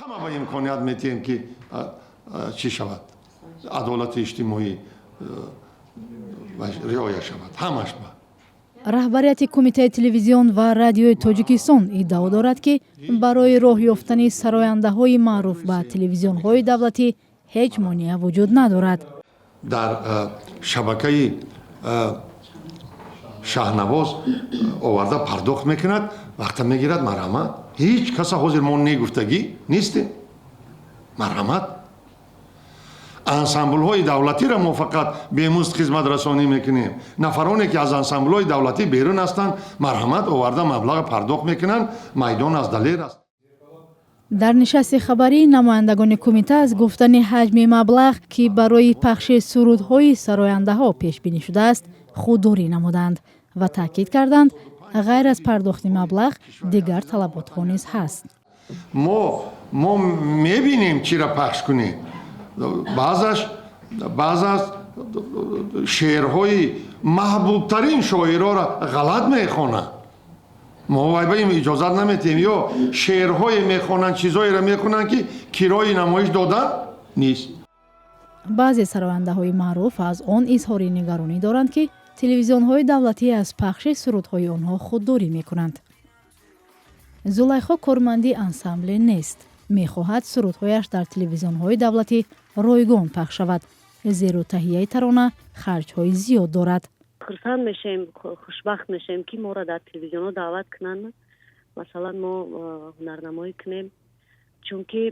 Ҳама ба имконият метиҳем, ки чӣ шавад, адолати иҷтимоӣ риоя шавад ҳамаш ба. Раҳбарияти Кумитаи телевизион ва радиои Тоҷикистон иддао дорад, ки барои роҳ ёфтани сарояндаҳои маъруф ба телевизионҳои давлатӣ ҳеҷ монеа вуҷуд надорад. Дар шабакаи Шаҳнавоз оварда пардохт мекунад, вақта мегирад, марҳамат. Ҳеҷ каса ҳозир мо негуфтагӣ нестем. Марҳамат, ансамблҳои давлатиро мо фақат бемузд хизматрасонӣ мекунем. Нафароне, ки аз ансамблҳои давлатӣ берун ҳастанд, марҳамат, оварда маблаға пардохт мекунанд. Майдон аз далер аст. Дар нишасти хабарӣ намояндагони кумита аз гуфтани ҳаҷми маблағ, ки барои пахши сурудҳои сарояндаҳо пешбинӣ шудааст, худдорӣ намуданд ва таъкид карданд, ғайр аз пардохти маблағ дигар талаботҳо низ ҳаст. Мо мебинем, чиро пахш кунем. Баъзаш шеърҳои маҳбубтарин шоироро ғалат мехонанд, мо вай ба ин иҷозат наметиҳем, ё шеърҳое мехонанд, чизҳоеро мехонанд, ки кирои намоиш додан нест. Баъзе сарояндаҳои маъруф аз он изҳори нигаронӣ доранд, ки телевизионҳои давлатӣ аз пахши сурудҳои онҳо худдорӣ мекунанд. Зулайхо корманди ансамбле нест, мехоҳад сурудҳояш дар телевизионҳои давлатӣ ройгон пахш шавад, зеро таҳияи тарона харҷҳои зиёд дорад. Хурсанд мешавем, хушбахт мешавем, ки моро дар телевизионҳо даъват кунанд, масалан, мо ҳунарнамоӣ кунем, чунки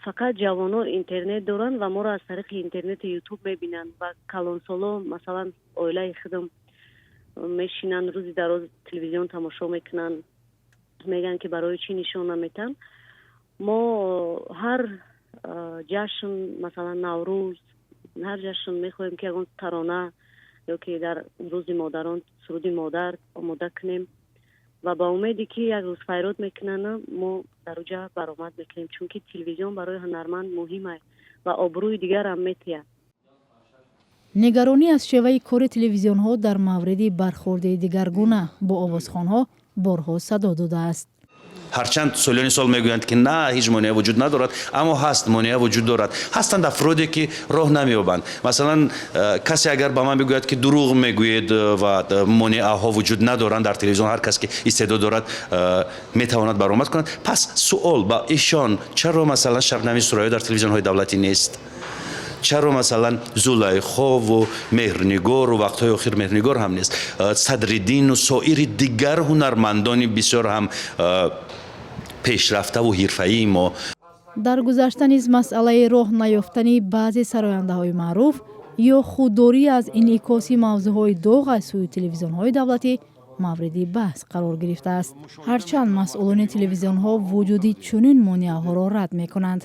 фақат ҷавонҳо интернет доранд ва моро аз тариқи интернети Ютуб мебинанд ва калонсоло, масалан, оилаи худам мешинанд, рӯзи дароз телевизион тамошо мекунанд, мегӯянд, ки барои чӣ нишон наметаҳанд. Мо ҳар ҷашн, масалан, Наврӯз, ҳар ҷашн мехоҳем, ки ягон тарона ё ки дар Рӯзи модарон суруди модар омода кунем ва ба умеде, ки як рӯз фарёд мекунанд, мо дар уҷа баромад мекунем, чунки телевизион барои ҳунарманд муҳим аст ва обрӯи дигарам метиҳад. Нигаронӣ аз шеваи кори телевизионҳо дар мавриди бархурди дигаргуна бо овозхонҳо борҳо садо додааст. Ҳарчанд солиёни сол мегӯянд, ки на, ҳеҷ монеа вуҷуд надорад, аммо ҳаст, монеа вуҷуд дорад. Ҳастанд афроде, ки роҳ намеёбанд. Масалан, касе агар ба ман бигӯяд, ки дурӯғ мегӯед ва монеаҳо вуҷуд надоранд, дар телевизион ҳар кас, ки истеъдод дорад, метавонад баромад кунад, пас суол ба ишон: чаро, масалан, Шабнами Сурайё дар телевизионҳои давлатӣ нест? Чаро, масалан, Зулайхову Меҳрнигору, вақтҳои охир Меҳрнигор ҳам нест, Садриддину соири дигар ҳунармандони бисёр ҳам пешрафтаву ҳирфаии мо? Дар гузашта низ масъалаи роҳ наёфтани баъзе сарояндаҳои маъруф ё худдорӣ аз инъикоси мавзӯъҳои доғ аз сӯи телевизионҳои давлатӣ мавриди баҳс қарор гирифтааст, ҳарчанд масъулони телевизионҳо вуҷуди чунин монеаҳоро рад мекунанд.